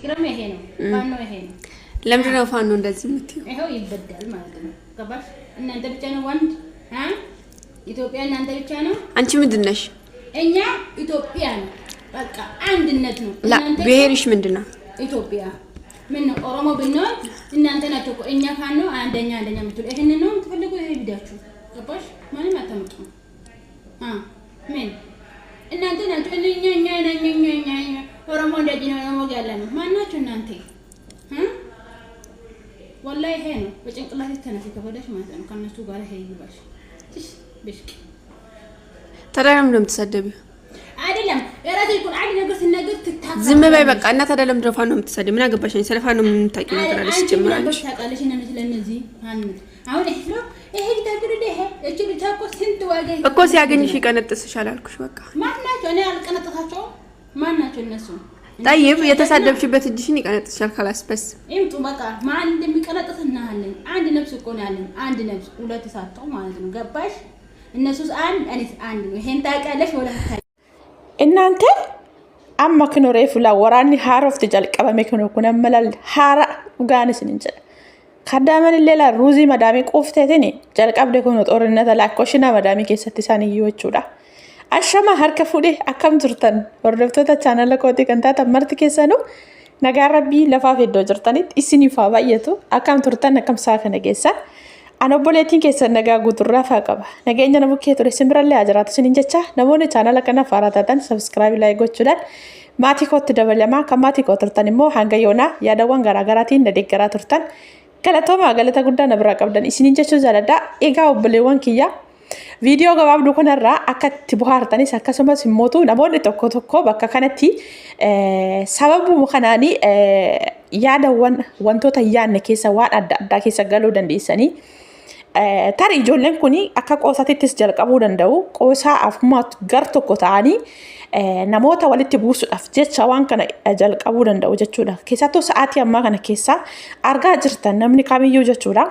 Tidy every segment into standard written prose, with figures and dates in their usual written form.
ግራም ይሄ ነው፣ ፋኖ ይሄ ነው። ለምንድን ነው ፋኖ እንደዚህ የምትይው? ይኸው ይበዳል ማለት ነው። ገባሽ? እናንተ ብቻ ነው ወንድ አ ኢትዮጵያ እናንተ ብቻ ነው። አንቺ ምንድን ነሽ? እኛ ኢትዮጵያ ነው። በቃ አንድነት ነው። ላ እናንተ ብሔርሽ ምንድን ነው? ኢትዮጵያ ምን ነው ኦሮሞ ብንሆን እናንተ ናቸው እኮ እኛ ፋኖ አንደኛ አንደኛ የምትሉ ይሄንን ነው የምትፈልጉ። ይሄ ቪዲያችሁ ገባሽ? ማንም አታመጡም። አ ምን እናንተ ናቸው እኛ እኛ እኛ እኛ እኛ እኛ ኦሮሞ እንደዚህ ነው ኦሮሞ ያለ ነው። ማን ናችሁ እናንተ? እ ወላሂ ይሄ ነው በጭንቅላት ተነስ ከፈለሽ ማለት ነው። ከነሱ ጋር ይሄ ይግባሽ ትሽ ብሽቅ ታዲያ ለምንድን ነው የምትሰደቢው? አይደለም የራሴ እኮ አንድ ነገር ስናገር ትታካ ዝም በይ በቃ። እና ታዲያ ለምንድን ነው ፋኖ የምትሰደቢው? ምን አገባሽ? ስለ ፋኖ ምን የምታውቂው ነገር አለ? አንቺ ሲጀምር ምን አንቺ አባሽ ታውቃለሽ? እና ስለነዚህ አንድ አሁን ይሄ ነው ይሄ ታግሩ ይሄ እቺ ብቻ እኮ ስንት ዋጋ እኮ ሲያገኝሽ ይቀነጥስሻል አልኩሽ። በቃ ማን ናቸው? እኔ አልቀነጥሳቸውም። ማን ናቸው እነሱ? ጠይብ የተሳደብሽበት እጅሽን ይቀነጥስሻል። خلاص بس ይምጡ በቃ ማን እንደሚቀነጥስ እናያለን። አንድ ነፍስ እኮ ነው ያለን። አንድ ነፍስ ሁለት ሳተው ማለት ነው። ገባሽ? እነሱስ አንድ እኔስ አንድ ነው። ይሄን ታውቂያለሽ ወላ እናንተ amma kunoo reefu laa waraanni haarofti jalqabame kunoo kun amma laal haara dhugaan isin hin jedha. Kaddaaman illee laal ruuzii madaamii quufteetiin jalqabde kunoo xoorinata laakkoshinaa madaamii keessatti isaan iyyuu jechuudha. Ashama harka fuudhee akkam jirtan hordoftoota chaanala kootii kan taatan marti keessanuu nagaa rabbii lafaaf iddoo jirtanitti isiniif haa baay'atu akkam turtan akkam saa kana keessa. An obboleettiin keessan nagaa guuturraa faa qaba. Nageenya na bukkee ture simbirallee haa jiraatu isiniin jecha namoonni chaanala kanaaf haaraa taatan subscribe like gochuudhaan maatii kootti dabalamaa kan maatii koo turtan immoo hanga yoonaa yaadawwan garaagaraatiin na deeggaraa turtan galatoomaa galata guddaa na biraa qabdan isiniin jechuu jaaladha. Egaa obboleewwan kiyya viidiyoo gabaabduu kanarraa akka itti bohaartanis akkasumas immootu namoonni tokko tokko bakka kanatti sababuma kanaanii yaadawwan wantoota hin yaadne keessa waan adda addaa keessa galuu dandeessanii. Tarii ijoolleen kun akka qoosaatittis jalqabuu danda'u. Qoosaa afumaa gar tokko ta'anii namoota walitti buusuudhaaf jecha waan kana jalqabuu danda'u jechuudha. Keessattuu sa'aatii ammaa kana keessa argaa jirtan namni kamiyyuu jechuudha.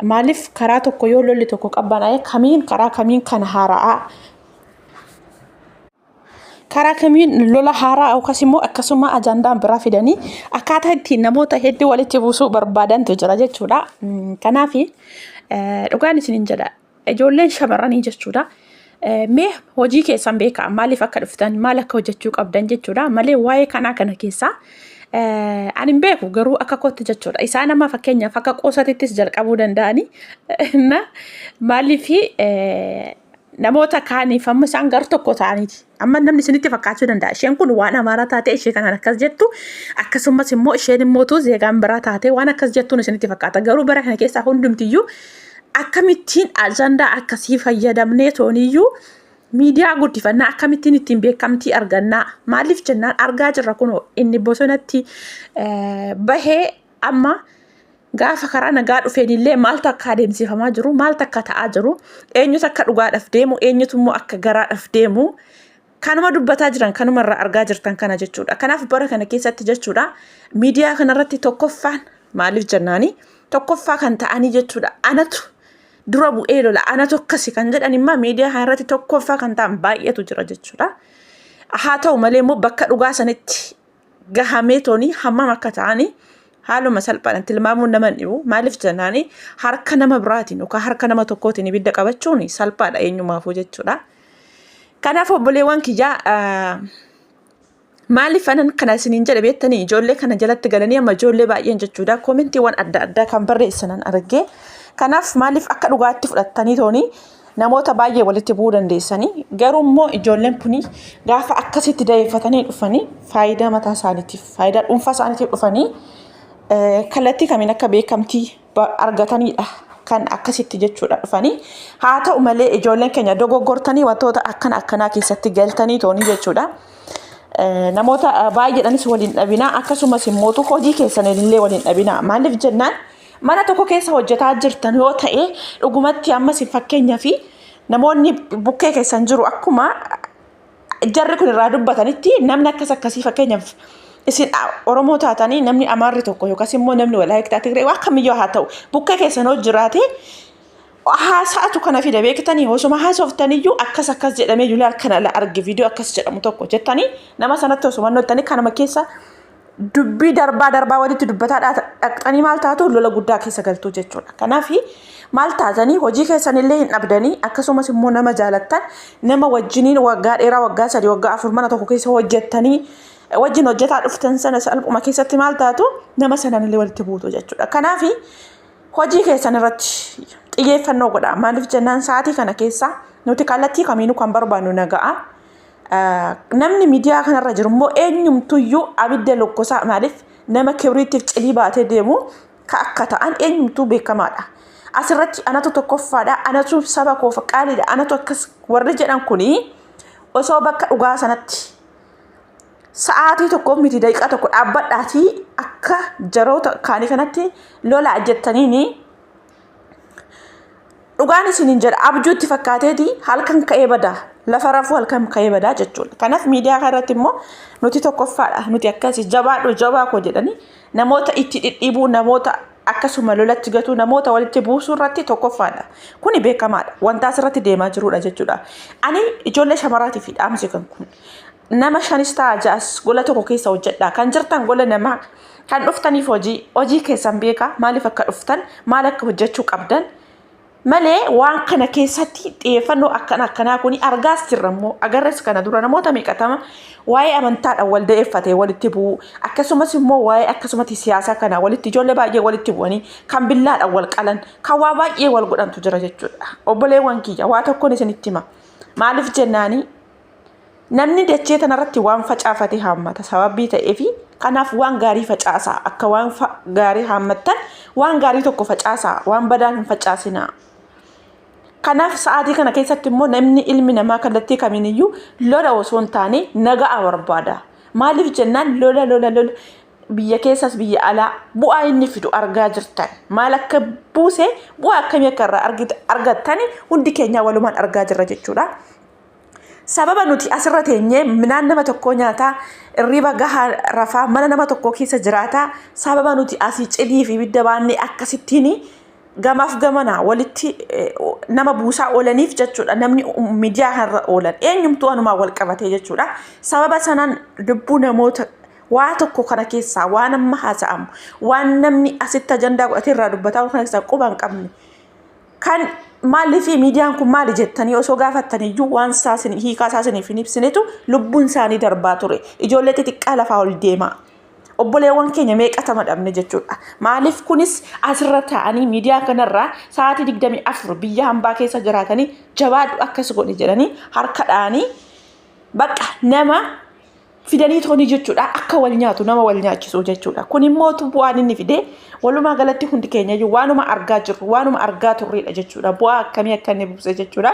Maaliif karaa tokko yoo lolli tokko qabbanaa'e kamiin karaa kamiin kana haara'aa karaa kamiin lola haaraa yookaas immoo akkasuma ajandaan biraa fidanii akkaataa ittiin namoota hedduu walitti buusuu barbaadantu jira jechuudha. Kanaaf dhugaan isiniin jedha ijoolleen shamarranii jechuudha. Mee hojii keessan beekaa maaliif akka dhuftan maal akka hojjechuu qabdan jechuudha malee waa'ee kanaa kana keessaa ani hin beeku garuu akka kootti jechuudha. Isaan amma fakkeenyaaf akka qoosatittis jalqabuu danda'anii na maaliif namoota kaaniif amma isaan gar tokko ta'aniiti. Amma namni isinitti fakkaachuu danda'a. Isheen kun waan amaaraa taate ishee kanaan akkas jettu akkasumas immoo isheen immootu zeegaan biraa taate waan akkas jettuun isinitti fakkaata. Garuu bara kana keessaa hundumtiyyuu akkamittiin ajandaa akkasii fayyadamnee tooniyyuu miidiyaa guddifannaa akkamittiin ittiin beekamtii argannaa maaliif jennaan argaa jirra kunoo inni bosonatti bahee amma gaafa karaa nagaa dhufeenillee maaltu akka adeemsifamaa jiru maaltu akka ta'aa jiru eenyutu akka dhugaadhaaf deemu eenyutu immoo akka garaadhaaf deemu kanuma dubbataa jiran kanuma irraa argaa jirtan kana jechuudha. Kanaaf bara kana keessatti jechuudha miidiyaa kanarratti tokkoffaan maaliif jennaani tokkoffaa kan ta'anii jechuudha anatu dura bu'ee lola anatu akkasi kan jedhan immoo miidiyaa kanarratti tokkoffaa kan ta'an baay'eetu jira jechuudha. Haa ta'u malee immoo bakka dhugaa sanitti gahamee toonii hammam akka ta'anii haaluma salphaadhaan tilmaamuun nama hin dhibu. Maaliif jennaani harka nama biraatiin yookaan harka nama tokkootiin ibidda qabachuun salphaadha eenyumaafuu jechuudha. Kanaaf obboleewwan kiyyaa maaliif anan kana isiniin jedhe beektanii ijoollee kana jalatti galanii amma ijoollee baay'een jechuudha koomentiiwwan adda addaa kan barreessanan argee. Kanaaf maaliif akka dhugaatti fudhattanii toonii namoota baay'ee walitti bu'uu dandeessanii garuu immoo ijoolleen kuni gaafa akkasitti da'eeffatanii dhufanii faayidaa mataa isaaniitiif faayidaa dhuunfaa isaaniitiif dhufanii kallattii kamiin akka beekamtii argatanidha kan akkasitti jechuudha dhufanii haa ta'u malee ijoolleen keenya dogoggortanii wantoota akkana akkanaa keessatti galtanii toonii jechuudha. Namoota baay'eedhaanis waliin dhabinaa akkasumas immoo hojii keessan illee waliin dhabinaa maaliif jennaan mana tokko keessa hojjetaa jirtan yoo ta'e dhugumatti ammas fakkeenyaa fi namoonni bukkee keessan jiru akkuma jarri kun irraa dubbatanitti namni akkas akkasii fakkeenyaaf isin Oromoo taatanii namni Amaarri tokko yookaas immoo namni Walaayittaa Tigree waan kamiyyuu haa ta'u bukkee keessan hoo jiraate haasa'atu kana fida beektanii osuma haasoftaniyyuu akkas akkas jedhamee iyyuu kana arge viidiyoo akkas jedhamu tokko jettanii nama sanatti osuma nottanii kanuma keessa Dubbii darbaa darbaa walitti dubbataa dhaqxanii maal taatu lola guddaa keessa galtuu jechuudha. Kanaaf maal taatanii hojii keessanillee hin dhabdanii, akkasumas immoo nama jaalattan, nama wajjiniin waggaa dheeraa, waggaa 3, waggaa 4 mana tokko keessa hojjettanii wajjin hojjetaa dhuftan sana salphuma keessatti maal taatu nama sananillee walitti buutu jechuudha. Kanaaf hojii keessan irratti xiyyeeffannoo godha. Maaliif jennaan, sa'aatii kana keessa nuti kallattii kamiinuu kan barbaannu naga'a. Namni miidiyaa kanarra jiru immoo eenyumtuyyuu abidda lokkosaa, maaliif nama kibriitiif cidii baatee deemu ka akka ta'an eenyumtuu beekamaadha. Asirratti anatu tokkoffaadha, anatu saba koof qaaliidha, anatu akkas warri jedhan kuni osoo bakka dhugaa sanatti sa'aatii tokkoof miti daqiiqaa tokko dhaabbadhaatii akka jaroota kaanii kanatti lolaa jettaniini, dhugaan isiniin jedha, abjuu itti fakkaateeti halkan ka'ee badaa, lafa rafuu halkan ka'ee badaa jechuudha. Kanaaf miidiyaa kanarratti immoo nuti tokkoffaadha, nuti akkasii, jabaadhu jabaa koo jedhanii namoota itti dhidhiibuu, namoota akkasuma lolatti gatuu, namoota walitti buusuu irratti tokkoffaadha. Kuni beekamaadha. Wanta asirratti deemaa jirudha jechuudha. Ani ijoollee shamaraatiif dhaamsi kan kun. Nama shanis ta'a ja'as gola tokko keessa hojjedha. Kan jirtan gola namaa kan dhuftaniif hojii keessan beekaa, maaliif akka dhuftan, maal akka hojjechuu qabdan malee waan kana keessatti xiyyeeffannoo akkana akkanaa kun argaas jirra immoo agarres. Kana dura namoota meeqatama waa'ee amantaadhaan wal da'eeffate walitti bu'uu, akkasumas immoo waa'ee akkasumatti siyaasaa kana walitti ijoollee baay'ee walitti bu'anii kan billaadhaan wal qalan, kan waa baay'ee wal godhantu jira jechuudha. Obboleewwan kiyya, waa tokkoon isinitti hima. Maaliif jennaanii, namni dachee tanarratti waan facaafate haammata sababii ta'eefi, kanaaf waan gaarii facaasaa, akka waan gaarii haammattan waan gaarii tokko facaasaa, waan badaan hin facaasinaa. Kanaaf sa'aatii kana keessatti immoo namni ilmi namaa kallattii kamiiniyyuu lola osoo hin taane nagaa barbaada. Maaliif jennaan, lola lola lola biyya keessas biyya alaa bu'aa inni fidu argaa jirtan. Maal akka buuse, bu'aa akkamii akka irraa argattan hundi keenya walumaan argaa jirra jechuudha. Sababa nuti asirra teenyee midhaan nama tokkoo nyaataa, irriba gahaa rafaa, mana nama tokkoo keessa jiraataa, sababa nuti asii cidii fi ibidda baannee akkasittiin gamaaf gamana walitti nama buusaa oolaniif jechuudha. Namni miidiyaa kanarra oolan eenyumtuu anumaan wal qabatee jechuudha. Sababa sanaan lubbuu namoota waa tokko kana keessaa, waan amma haasa'amu, waan namni asitti ajandaa godhatee irraa dubbataa kana keessaa quba hin qabne, kan maaliif miidiyaan kun maali jettanii osoo gaafattaniyyuu waan hiikaa isaa isiniif hin ibsinetu lubbuun isaanii darbaa ture. Ijoollee xixiqqaa lafaa ol deemaa. Obboleewwan keenya meeqatama dhabne jechuudha. Maaliif kunis asirra taa'anii miidiyaa kanarraa sa'aatii 24 biyya hambaa keessa jiraatanii jabaadhu akkas godhe jedhanii harka dha'anii bakka nama fidanii toonii jechuudha, akka wal nyaatu nama wal nyaachisu jechuudha. Kun immoo bu'aan inni fide walumaa galatti hundi keenya iyyuu waanuma argaa jirru, waanuma argaa turredha jechuudha. Bu'aa akkamii akka inni buuse jechuudha.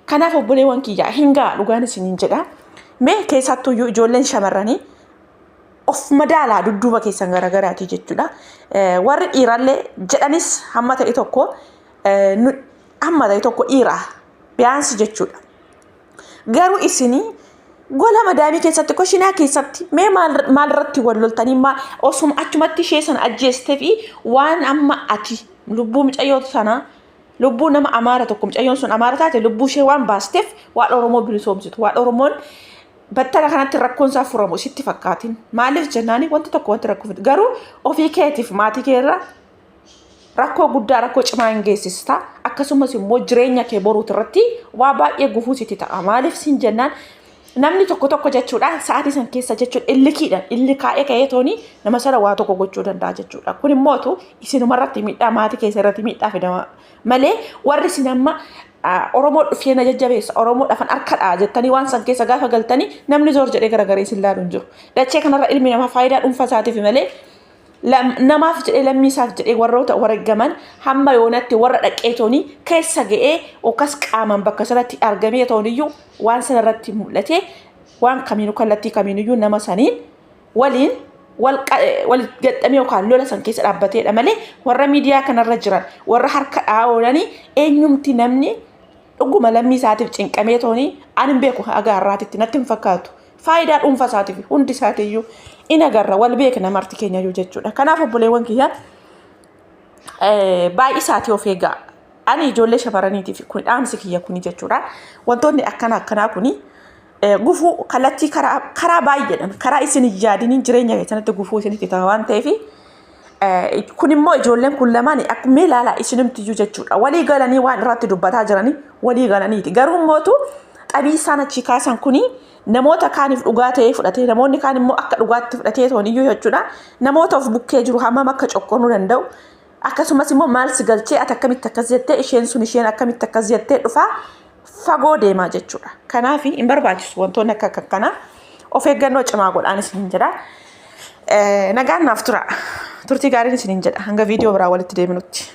Kanaaf obboleewwan kiyyaa, hin ga'a, dhugaan isiniin jedha. Mee keessattuyyuu ijoolleen shamarranii of madaalaa, dudduuba keessan garagaraati jechuudha. Warri dhiirallee jedhanis hamma ta'e tokko dhiira biyaansi jechuudha. Garuu isinii gola madaamii keessatti, koshinaa keessatti mee maal irratti wal loltanii, osuma achumatti ishee sana ajjeestee fi waan amma ati lubbuu mucayyoo sana, lubbuu nama Amaara tokko, mucayyoon sun Amaara taate, lubbuu ishee waan baasteef waan Oromoo bilisoomsitu, waan Oromoon battala kanatti rakkoon isaa furamu sitti fakkaatin. Maaliif jennaani, wanti tokko wanti rakkoo fidu garuu ofii keetiif maatii keerra rakkoo guddaa, rakkoo cimaa hin geessista. Akkasumas immoo jireenya kee boruuti irratti waa baay'ee gufuu sitti ta'a. Maaliif siin jennaan, namni tokko tokko jechuudha sa'aatii san keessa jechuudha illikiidhaan illi kaa'ee ka'ee tooni nama sana waa tokko gochuu danda'a jechuudha. Kun immootu isinuma irratti miidhaa, maatii keessa irratti miidhaa fidama malee, warri isin amma Oromoo dhufee na jajjabeessa, Oromoo dhafan harkadhaa jettanii waan san keessa gaafa galtanii namni zoor jedhee garagaree isin laalu hin jiru. Dachee kanarra ilmi namaa faayidaa dhuunfaa isaatiif malee namaaf jedhee, lammii isaaf jedhee warroota wareegaman hamma yoonatti warra dhaqee toonii keessa ga'ee yookaas qaamaan bakka sanatti argamee tooniyyuu waan sana irratti mul'ate waan kamiinuu kallattii kamiinuyyuu nama saniin waliin wal gaxxamee yookaan lola san keessa dhaabbateedha malee, warra miidiyaa kanarra jiran, warra harka dha'aa oolanii, eenyumti namni dhuguma lammii isaatiif cinqamee toonii ani hin beeku, haga har'aatitti natti hin fakkaatu. Faayidaa dhuunfaa isaatiif hundi isaatiiyyuu in agarra, wal beekna marti keenyayyuu jechuudha. Kanaaf obboleewwan kiyya, baay'isaatii of eegaa. Ani ijoollee shamarraniitiif kun dhaamsi kiyya kuni jechuudha. Wantoonni akkana akkanaa kuni Gufuu kallattii karaa baay'eedhaan karaa isin hin yaadiniin jireenya keessanitti gufuu isinitti ta'a waan ta'eef, kun immoo ijoolleen kun lamaan akkuma ilaalaa isinumtiyyuu jechuudha. Walii galanii waan irratti dubbataa jiranii walii galaniiti. Garuu immootu xabii isaan achii kaasan kuni namoota kaaniif dhugaa ta'ee fudhatee, namoonni kaan immoo akka dhugaatti fudhatee toon iyyuu jechuudha. Namoota of bukkee jiru hammam akka coqqonuu danda'u. Akkasumas immoo maal si galchee, ati akkamitti akkas jettee, isheen sun isheen akkamitti akkas jettee dhufaa fagoo deemaa jechuudha. Kanaaf hin barbaachisu wantoonni akka akkanaa, of eeggannoo cimaa godhaan isiniin jedha. Nagaan naaf tura. Turtii gaariin isiniin jedha. Hanga viidiyoo biraa walitti deebinutti.